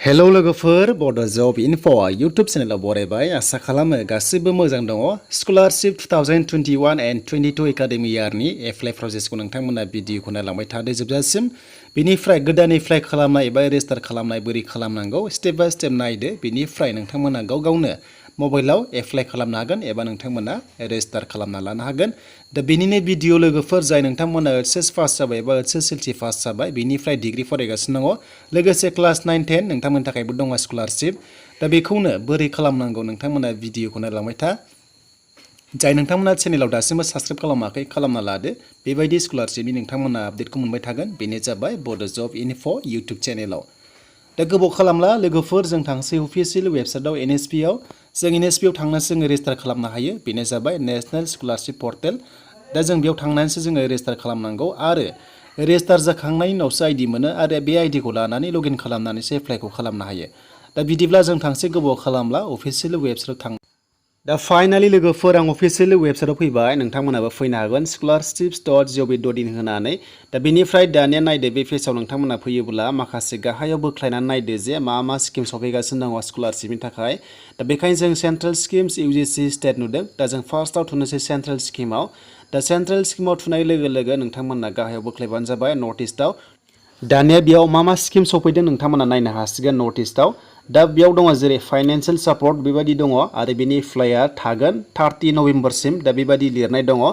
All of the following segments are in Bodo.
हेलौ लोगोफोर बड' जब इनफो इउटुब चेनेलाव बरायबाय आसा खालामो गासिबो मोजां दङ स्कलारशिप 2021 एन्ड 22 एकाडेमिक इयारनि एप्लाइ प्रसेसखौ नोंथांमोना भिडिअखौ नायलांबाय थादो जोबजासिम बेनिफ्राय गोदान एप्लाइ खालामनाय एबा रेजिस्टार खालामनाय बोरै खालामनांगौ स्टेप बाय स्टेप नायदो बेनिफ्राय नोंथांमोना गावनो मबाइलाव एप्लाइ खालामनो हागोन एबा नोंथांमोना रेजिस्टार खालामना लानो हागोन दा बेनिनो भिडिअ लोगोफोर जाय नोंथांमोना एचएस पास जाबाय एबा एचएसएलसी पास जाबाय बेनिफ्राय डिग्री फरायगासिनो दङ लोगोसे क्लास 9 10 नोंथांमोननि थाखायबो दङ स्कलारशिप दा बेखौनो बोरै खालामनांगौ नोंथांमोना भिडिअखौ नायलांबाय था जाय नोंथांमोना चेनेलाव दासिमबो साबस्क्राइब खालामाखै खालामना लादो बेबायदि स्कलारशिपनि नोंथांमोना आपडेटखौ मोनबाय थागोन बेनो जाबाय बड' जब इनफो इउटुब चेनेलाव दा गोबाव खालामला लोगोफोर जों थांसै अफिसियेल वेबसाइटआव NSP आव जों NSP आव थांनानैसो जों रेजिस्टार खालामनो हायो बेनो जाबाय नेशनेल स्कलारशिप पर्टेल दा जों बेयाव थांनानैसो जोङो रेजिस्टार खालामनांगौ आरो रेजिस्टार जाखांनायनि उनावसो आइडि मोनो आरो बे आइडिखौ लानानै लगइन खालामनानैसो एप्लाइखौ खालामनो हायो दा बिदिब्ला जों थांसै गोबाव खालामला अफिसियेल वेबसाइटआव थां दा फाइनाली लोगोफोर आं अफिसियेल वेबसाइटआव फैबाय नोंथांमोनाबो फैनो हागोन scholarships.gov.in होनानै दा बेनिफ्राय दानिया नायदो बे पेजआव नोंथांमोना फैयोब्ला माखासे गाहायाव बोख्लायनानै नायदो जे मा स्किम सफैगासिनो दङ स्कलारशिपनि थाखाय दा बेखायनो जों सेन्ट्रेल स्किम्स UGC स्टेट नुदों दा जों फार्स्टआव थुनोसै सेन्ट्रेल स्किमाव दा सेन्ट्रेल स्किमाव थुनाय लोगो लोगो नोंथांमोना गाहायाव बोख्लायबानो जाबाय नर्थ इस्टआव दानिया बेयाव मा स्किम सफैदों नोंथांमोना नायनो हासिगोन नर्थ इस्टआव दा बेयाव दङ जेरै फाइनान्सियेल सापर्ट बेबायदि दङ आरो बेनि एप्लाइआ थागोन 30 नभेम्बरसिम दा बेबायदि लिरनाय दङ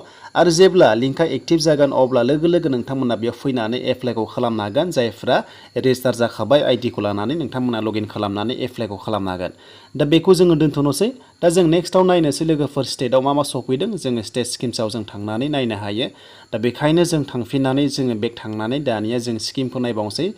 आरो जेब्ला लिंकआ एक्टिभ जागोन अब्ला लोगो लोगो नोंथांमोना बेयाव फैनानै एप्लाइखौ खालामनो हागोन जायफ्रा रेजिस्टार जाखाबाय आइडिखौ लानानै नोंथांमोना लगइन खालामनानै एप्लाइखौ खालामनो हागोन दा बेखौ जोङो दोनथ'नोसै दा जों नेक्स्टआव नायनोसै लोगोफोर स्टेटआव मा सफैदों जोङो स्टेट स्किम्सआव जों थांनानै नायनो हायो दा बेखायनो जों थांफिननानै जोङो बेक थांनानै दानिया जों स्किमखौ नायबावनोसै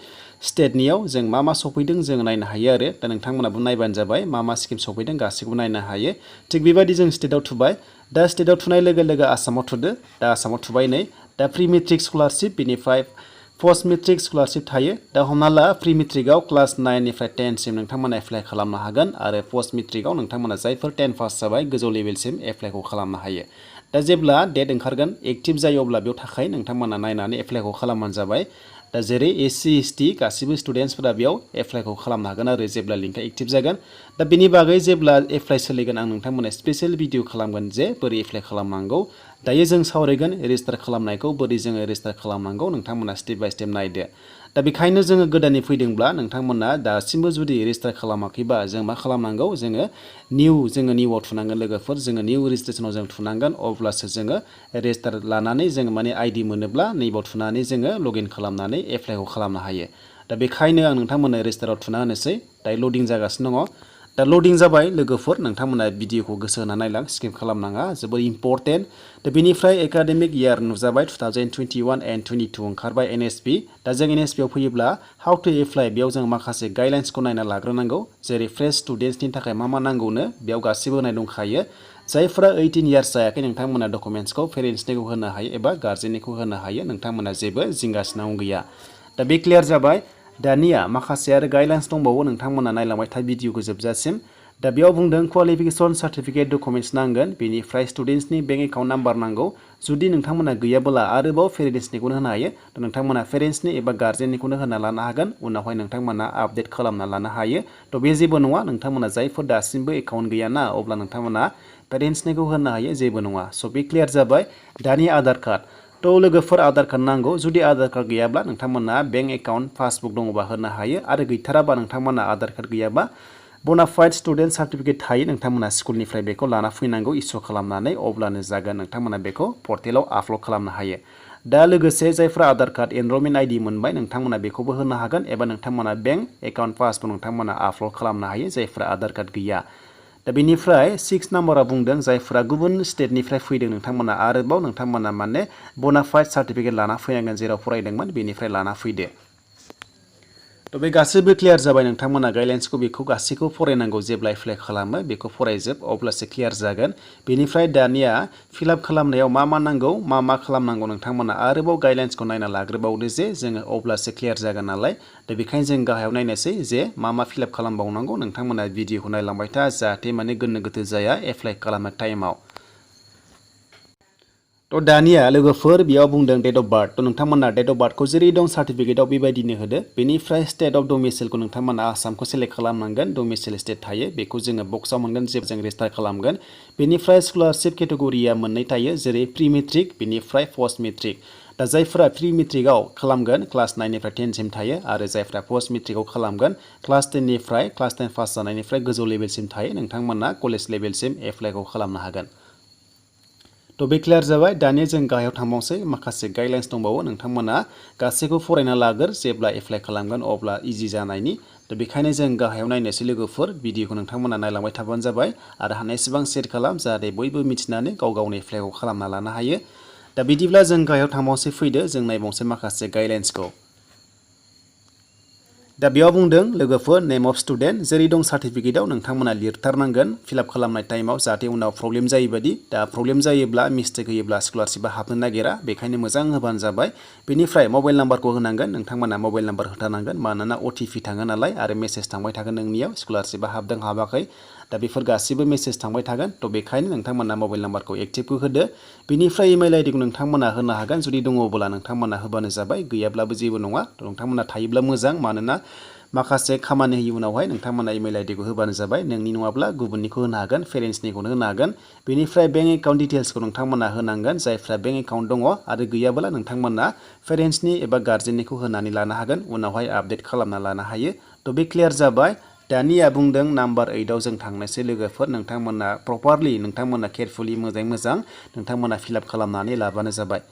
स्टेटनियाव जों मा सफैदों जों नायनो हायो आरो दा नोंथांमोनाबो नायबानो जाबाय मा स्किम सफैदों गासैखौबो नायनो हायो थिग बेबायदि जों स्टेटआव थुबाय दा स्टेटआव थुनाय लोगो लोगो आसामाव थुदो दा आसामाव थुबाय नै दा प्रि मेट्रिक स्कलारशिप बेनिफ्राय पोस्ट मेट्रिक स्कलारशिप थायो दा हमना ला प्रि मेट्रिकआव क्लास 9 निफ्राय 10 सिम नोंथांमोना एप्लाइ खालामनो हागोन आरो पोस्ट मेट्रिकआव नोंथांमोना जायफोर 10 पास जाबाय गोजौ लेभेलसिम एप्लाइखौ खालामनो हायो दा जेब्ला डेट ओंखारगोन एक्टिभ जायो अब्ला बेयाव थाखाय नोंथांमोना नायनानै एप्लाइखौ खालामबानो जाबाय दा जेरै SC ST गासिबो स्टुडेन्टसफोरा बेयाव एप्लाइखौ खालामनो हागोन आरो जेब्ला लिंकआ एक्टिभ जागोन दा बेनि बागै जेब्ला एप्लाइ सोलिगोन आं नोंथांमोना स्पेशल भिडिअ खालामगोन जे बोरै एप्लाइ खालामनांगौ दायो जों सावरायगोन रेजिस्टार खालामनायखौ बोरै जोङो रेजिस्टार खालामनांगौ नोंथांमोना स्टेप बाय स्टेप नायदो दा बेखायनो जोङो गोदानै फैदोंब्ला नोंथांमोना दासिमबो जुदि रेजिस्टार खालामाखैबा जों मा खालामनांगौ जोङो निउआव थुनांगोन लोगोफोर जोङो निउ रेजिस्ट्रेसनाव जों थुनांगोन अब्लासो जोङो रेजिस्टार लानानै जोङो माने आइडि मोनोब्ला नैबाव थुनानै जोङो लगइन खालामनानै एप्लाइखौ खालामनो हायो दा बेखायनो आं नोंथांमोननो रेजिस्टाराव थुना होनोसै दायो लडिं जागासिनो दङ दा लडिं जाबाय लोगोफोर नोंथांमोना भिडिअखौ गोसो होना नायलां स्किप खालामनाङा जोबोर इम्परटेन्ट दा बेनिफ्राय एकाडेमिक इयार नुजाबाय 2021 एन्ड 22 ओंखारबाय NSP दा जों NSP आव फैयोब्ला हाउ टु एप्लाइ बेयाव जों माखासे गाइडलाइन्सखौ नायना लाग्रोनांगौ जेरै फ्रेश स्टुडेन्ट्सनि थाखाय मा नांगौनो बेयाव गासिबो होनाय दंखायो जायफोरा 18 इयार्स जायाखै नोंथांमोना डकुमेन्ट्सखौ पेरेन्ट्सनिखौ होनो हायो एबा गार्जेननिखौ होनो हायो नोंथांमोना जेबो जिंगासिनांगौ गैया दा बे क्लियार जाबाय दानिया माखासे आरो गाइडलाइन्स दंबावो नोंथांमोना नायलांबाय था भिडिअखौ जोबजासिम दा बेयाव बुंदों क्वालिफिकेसन सार्टिफिकेट डकुमेन्ट्स नांगोन बेनिफ्राय स्टुडेन्ट्सनि बेंक एकाउन्ट नाम्बार नांगौ जुदि नोंथांमोना गैयाब्ला आरोबाव पेरेन्ट्सनिखौनो होनो हायो दा नोंथांमोना पेरेन्ट्सनि एबा गार्जेननिखौनो होना लानो हागोन उनावहाय नोंथांमोना आपडेट खालामना लानो हायो थ' बे जेबो नङा नोंथांमोना जायफोर दासिमबो एकाउन्ट गैयाना अब्ला नोंथांमोना पेरेन्ट्सनिखौ होनो हायो जेबो नङा स' बे क्लियार जाबाय दानि आधार कार्ड थ' लोगोफोर आधार कार्ड नांगौ जुदि आधार कार्ड गैयाब्ला नोंथांमोना बेंक एकाउन्ट पासबुक दङबा होनो हायो आरो गैथाराबा नोंथांमोना आधार कार्ड गैयाबा बनाफाइड स्टुडेन्ट सार्टिफिकेट थायो नोंथांमोना स्कुलनिफ्राय बेखौ लाना फैनांगौ इसु खालामनानै अब्लानो जागोन नोंथांमोना बेखौ पर्टेलाव आपल'ड खालामनो हायो दा लोगोसे जायफ्रा आधार कार्ड एनरलमेन्ट आइडि मोनबाय नोंथांमोना बेखौबो होनो हागोन एबा नोंथांमोना बेंक एकाउन्ट पासबुक नोंथांमोना आपल'ड खालामनो हायो जायफ्रा आधार कार्ड गैया दा बेनिफ्राय 6 नाम्बारा बुंदों जायफ्रा गुबुन स्टेटनिफ्राय फैदों नोंथांमोना आरोबाव नोंथांमोना माने बनाफाइड सार्टिफिकेट लाना फैनांगोन जेराव फरायदोंमोन बेनिफ्राय लाना फैदो थ' बे गासैबो क्लियार जाबाय नोंथांमोना गाइडलाइन्सखौ बेखौ गासैखौ फरायनांगौ जेब्ला एप्लाइ खालामो बेखौ फरायजोब अब्लासो क्लियार जागोन बेनिफ्राय दानिया फिलआप खालामनायाव मा नांगौ मा खालामनांगौ नोंथांमोना आरोबाव गाइडलाइन्सखौ नायना लाग्रोबावदो जे जोङो अब्लासो क्लियार जागोन नालाय दा बेखायनो जों गाहायाव नायनोसै जे मा फिलआप खालामबावनांगौ नोंथांमोना भिडिअखौ नायलांबाय था जाहाथे माने गोनो गोथो जाया एप्लाइ खालामनाय टाइमाव तो दानिया लोगोफोर बेयाव बुंदों डेट अफ बार्थ तो नोंथांमोना डेट अफ बार्थखौ जेरै दं सार्टिफिकेटआव बेबायदिनो होदो बेनिफ्राय स्टेट अफ डोमिसाइलखौ नोंथांमोना आसामखौ सेलेक्ट खालामनांगोन डोमिसाइल स्टेट थायो बेखौ जोङो बक्सआव मोनगोन जेब्ला जों रेजिस्टार खालामगोन बेनिफ्राय स्कलारशिप केटेगरिया मोननै थायो जेरै प्रि मेट्रिक बेनिफ्राय पस्ट मेट्रिक दा जायफोरा प्रि मेट्रिकआव खालामगोन क्लास 9 निफ्राय 10 सिम थायो आरो जायफोरा पस्ट मेट्रिकआव खालामगोन क्लास 10 निफ्राय क्लास 10 पास जानायनिफ्राय गोजौ लेभेलसिम थायो नोंथांमोना कलेज लेभेलसिम एप्लाइखौ खालामनो हागोन तो बे क्लियार जाबाय दानिया जों गाहायाव थांबावसै माखासे गाइडलाइन्स दंबावो नोंथांमोना गासैखौ फरायना लागोर जेब्ला एप्लाइ खालामगोन अब्ला इजि जानायनि तो बेखायनो जों गाहायाव नायनोसै लोगोफोर भिडिअखौ नोंथांमोना नायलांबाय थाबानो जाबाय आरो हानायसेबां शेयार खालाम जाहाथे बयबो मिथिनानै गाव गावनि एप्लाइखौ खालामना लानो हायो दा बिदिब्ला जों गाहायाव थांबावसै फैदो जों नायबावसै माखासे गाइडलाइन्सखौ दा बेयाव बुंदों लोगोफोर नेम अफ स्टुडेन्ट जेरै दं सार्टिफिकेटआव नोंथांमोना लिरथारनांगोन फिलआप खालामनाय टाइमाव जाहाथे उनाव प्रब्लेम जायैबायदि दा प्रब्लेम जायोब्ला मिस्टेक होयोब्ला स्कलारशिपआ हाबनो नागिरा बेखायनो मोजां होबानो जाबाय बेनिफ्राय मबाइल नाम्बारखौ होनांगोन नोंथांमोना मबाइल नाम्बार होथारनांगोन मानोना अटिपि थाङो नालाय आरो मेसेज थांबाय थागोन नोंनियाव स्कलारशिपआ हाबदों हाबाखै दा बेफोर गासिबो मेसेज थांबाय थागोन तो बेखायनो नोंथांमोना मबाइल नाम्बारखौ एक्टिभखौ होदो बेनिफ्राय इमेल आइडिखौ नोंथांमोना होनो हागोन जुदि दङब्ला नोंथांमोना होबानो जाबाय गैयाब्लाबो जेबो नङा नोंथांमोना थायोब्ला मोजां मानोना माखासे खामानि होयो उनावहाय नोंथांमोना इमेल आइडिखौ होबानो जाबाय नोंनि नङाब्ला गुबुननिखौ होनो हागोन पेरेन्ट्सनिखौनो होनो हागोन बेनिफ्राय बेंक एकाउन्ट डिटेल्सखौ नोंथांमोना होनांगोन जायफ्रा बेंक एकाउन्ट दङ आरो गैयाब्ला नोंथांमोना पेरेन्ट्सनि एबा गार्जेननिखौ होनानै लानो हागोन उनावहाय आपडेट खालामना लानो हायो तो बे क्लियार जाबाय दानिया बुंदों नाम्बार 8आव जों थांनोसै लोगोफोर नोंथांमोना प्रपारलि नोंथांमोना केयारफुलि मोजां नोंथांमोना फिलआप खालामनानै लाबानो जाबाय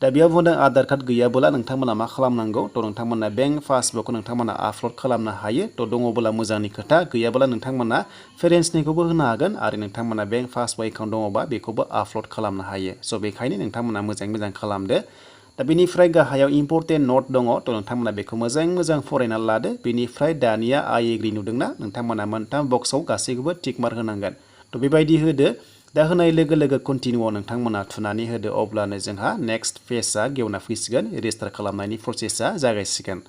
दा बेयाव बुंदों आधार कार्ड गैयाब्ला नोंथांमोना मा खालामनांगौ तो नोंथांमोना बेंक पासबुकखौ नोंथांमोना आपल'ड खालामनो हायो तो दङब्ला मोजांनि खोथा गैयाब्ला नोंथांमोना पेरेन्ट्सनिखौबो होनो हागोन आरो नोंथांमोना बेंक पासबुक एकाउन्ट दङबा बेखौबो आपल'ड खालामनो हायो स' बेखायनो नोंथांमोना मोजां खालामदो दा बेनिफ्राय गाहायाव इम्परटेन्ट नट दङ तो नोंथांमोना बेखौ मोजां फरायना लादो बेनिफ्राय दानिया आइ एग्रि नुदोंना नोंथांमोना मोनथाम बक्सआव गासैखौबो टिक मार्क होनांगोन तो बेबायदि होदो दा होनाय लोगो लोगो कन्टिनिउआव नोंथांमोना थुनानै होदो अब्लानो जोंहा नेक्स्ट पेजआ गेवना फैसिगोन रेजिस्टार खालामनायनि प्रसेसआ जागायसिगोन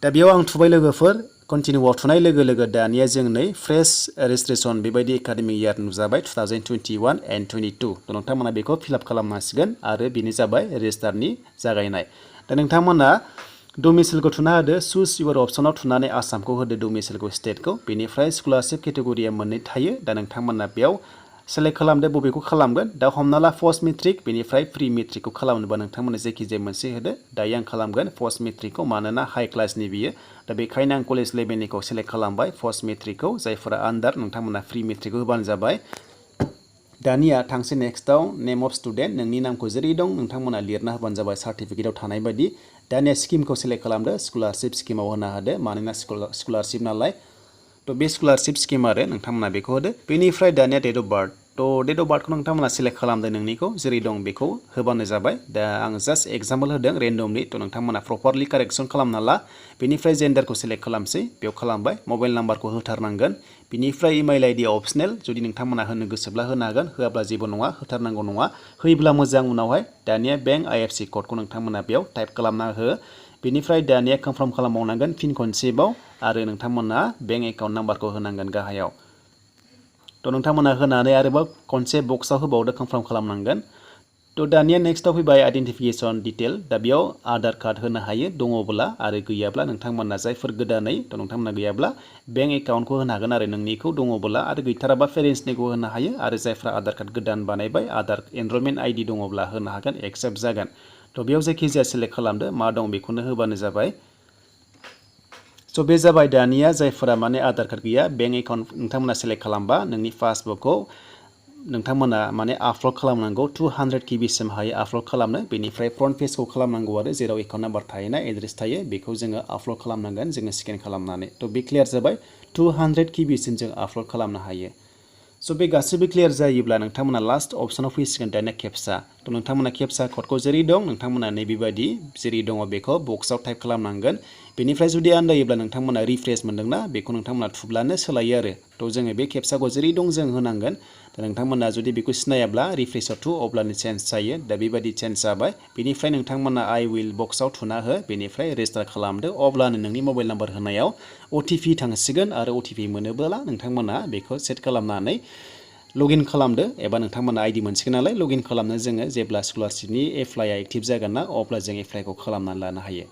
दा बेयाव आं थुबाय लोगोफोर कन्टिनिउआव थुनाय लोगो लोगो दानिया जों नै फ्रेश रेजिस्ट्रेसन बेबायदि एकाडेमिक इयार नुजाबाय 2021 एन्ड 22 थ' नोंथांमोना बेखौ फिलआप खालामनांसिगोन आरो बेनो जाबाय रेजिस्टारनि जागायनाय दा नोंथांमोना डोमिसाइलखौ थुना होदो चुज इउर अप्सनाव थुनानै आसामखौ होदो डोमिसाइलखौ स्टेटखौ बेनिफ्राय स्कलारशिप केटेगरिया मोननै थायो दा नोंथांमोना बेयाव सेलेक्ट खालामदो बबेखौ खालामगोन दा हमना ला पस्ट मेट्रिक बेनिफ्राय प्रि मेट्रिकखौ खालामनोबा नोंथांमोना जायखिजाया मोनसे होदो दायो आं खालामगोन पस्ट मेट्रिकखौ मानोना हाइ क्लासनि बियो दा बेखायनो आं कलेज लेभेलनिखौ सेलेक्ट खालामबाय पस्ट मेट्रिकखौ जायफोरा आन्दार नोंथांमोना प्रि मेट्रिकखौ होबानो जाबाय दानिया थांसै नेक्स्टआव नेम अफ स्टुडेन्ट नोंनि नामखौ जेरै दं नोंथांमोना लिरना होबानो जाबाय सार्टिफिकेटआव थानाय बायदि दानिया स्किमखौ सेलेक्ट खालामदो स्कलारशिप स्किमाव होनो हादो मानोना स्कलारशिप नालाय तो बे स्कलारशिप स्किम आरो नोंथांमोना बेखौ होदो बेनिफ्राय दानिया डेट अफ बार्थ तो डेट अफ बार्थखौ नोंथांमोना सेलेक्ट खालामदो नोंनिखौ जेरै दं बेखौ होबानो जाबाय दा आं जास्ट एग्जाम्पल होदों रेन्डमलि तो नोंथांमोना प्रपारलि कारेक्सन खालामना ला बेनिफ्राय जेन्डारखौ सेलेक्ट खालामसै बेयाव खालामबाय मबाइल नाम्बारखौ होथारनांगोन बेनिफ्राय इमेल आइडि अपसनेल जुदि नोंथांमोना होनो गोसोब्ला होनो हागोन होआब्ला जेबो नङा होथारनांगौ नङा होयोब्ला मोजां उनावहाय दानिया बेंक आइएफसि क'डखौ नोंथांमोना बेयाव टाइप खालामना हो बेनिफ्राय दानिया कनफार्म खालामबावनांगोन फिन खनसेबाव आरो नोंथांमोना बेंक एकाउन्ट नाम्बारखौ होनांगोन गाहायाव तो नोंथांमोना होनानै आरोबाव खनसे बक्सआव होबावदो कनफार्म खालामनांगोन तो दानिया नेक्स्टआव फैबाय आइडेन्टिफिकेसन डिटेल दा बेयाव आधार कार्ड होनो हायो दङब्ला आरो गैयाब्ला नोंथांमोना जायफोर गोदानै तो नोंथांमोना गैयाब्ला बेंक एकाउन्टखौ होनो हागोन आरो नोंनिखौ दङब्ला आरो गैथाराबा पेरेन्ट्सनिखौ होनो हायो आरो जायफ्रा आधार कार्ड गोदान बानायबाय आधार एनरलमेन्ट आइडि दङब्ला होनो हागोन एक्सेप्ट जागोन तो बेयाव जायखिजाया सेलेक्ट खालामदो मा दं बेखौनो होबानो जाबाय स' बे जाबाय दानिया जायफोरा माने आधार कार्ड गैया बेंक एकाउन्ट नोंथांमोना सेलेक्ट खालामबा नोंनि पासबुकखौ नोंथांमोना माने आपल'ड खालामनांगौ 200 किबिसिम हायो आपल'ड खालामनो बेनिफ्राय फ्रन्ट पेजखौ खालामनांगौ आरो जेराव एकाउन्ट नाम्बार थायोना एड्रेस थायो बेखौ जोङो आपल'ड खालामनांगोन जोङो स्केन खालामनानै थ' बे क्लियार जाबाय 200 किबिसिम जों आपल'ड खालामनो हायो स' बे गासैबो क्लियार जायोब्ला नोंथांमोना लास्ट अप्सनाव फैसिगोन दानिया केप्सा थ' नोंथांमोना केप्सा क'डखौ जेरै दं नोंथांमोना नैबेबायदि जेरै दङ बेखौ बक्सआव टाइप खालामनांगोन बेनिफ्राय जुदि आन्दायोब्ला नोंथांमोना रिफ्रेस मोनदोंना बेखौ नोंथांमोना थुब्लानो सोलायो आरो थ' जोङो बे केप्साखौ जेरै दं जों होनांगोन दा नोंथांमोना जुदि बेखौ सिनायाब्ला रिफ्रेसआव थु अब्लानो चेन्ज जायो दा बेबायदि चेन्ज जाबाय बेनिफ्राय नोंथांमोना आइ उइल बक्सआव थुना हो बेनिफ्राय रेजिस्टार खालामदो अब्लानो नोंनि मबाइल नाम्बार होनायाव अटिपि थांसिगोन आरो अटिपि मोनोब्ला नोंथांमोना बेखौ सेट खालामनानै लगइन खालामदो एबा नोंथांमोना आइडि मोनसिगोन नालाय लगइन खालामनो जोङो जेब्ला स्कलारशिपनि एप्लाइआ एक्टिभ जागोन ना अब्ला जों एप्लाइखौ खालामनानै लानो हायो।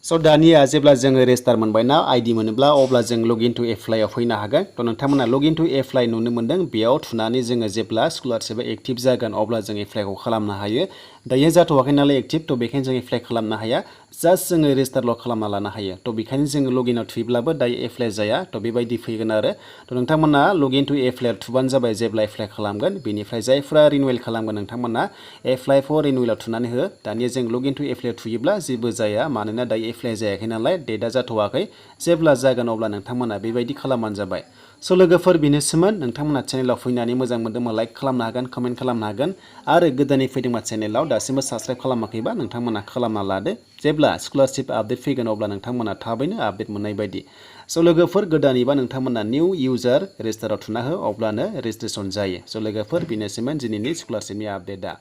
स' दानिया जेब्ला जोङो रेजिस्टार मोनबायना आइडि मोनोब्ला अब्ला जों लगइन टु एप्लाइआव फैनो हागोन। थ' नोंथांमोना लगइन टु एप्लाइ नुनो मोन्दों बेयाव थुनानै जोङो जेब्ला स्कलारशिपआ एक्टिभ जागोन अब्ला जों एप्लाइखौ खालामनो हायो। दायो जाथ'वाखै नालाय एक्टिभ थ' बेखायनो जों एप्लाइ खालामनो हाया जास्ट जोङो रेजिस्टारल' खालामना लानो हायो। थ' बेखायनो जोङो लगइनाव थुयोब्लाबो दायो एप्लाइ जाया थ' बेबायदि फैगोन आरो थ' नोंथांमोना लगइन टु एप्लाइआव थुबानो जाबाय जेब्ला एप्लाइ खालामगोन बेनिफ्राय जायफ्रा रिनिउवेल खालामगोन नोंथांमोना एप्लाइ फर रिनिउवेलाव थुनानै हो। दानिया जों लगइन टु एप्लाइआव थुयोब्ला जेबो जाया मानोना दायो एप्लाइ जायाखै नालाय डेटआ जाथ'वाखै जेब्ला जागोन अब्ला नोंथांमोना बेबायदि खालामबानो जाबाय। स' लोगोफोर बेनोसोमोन नोंथांमोना चेनेलाव फैनानै मोजां मोनदोंबा लाइक खालामनो हागोन कमेन्ट खालामनो हागोन आरो गोदानै फैदोंबा चेनेलाव दासिमबो साबस्क्राइब खालामाखैबा नोंथांमोना खालामना लादो। जेब्ला स्कलारशिप आपडेट फैगोन अब्ला नोंथांमोना थाबैनो आपडेट मोननाय बायदि। स' लोगोफोर गोदानैबा नोंथांमोना निउ इउजार रेजिस्टाराव थुना हो अब्लानो रेजिस्ट्रेसन जायो। स' लोगोफोर बेनोसोमोन दिनैनि स्कलारशिपनि आपडेटआ।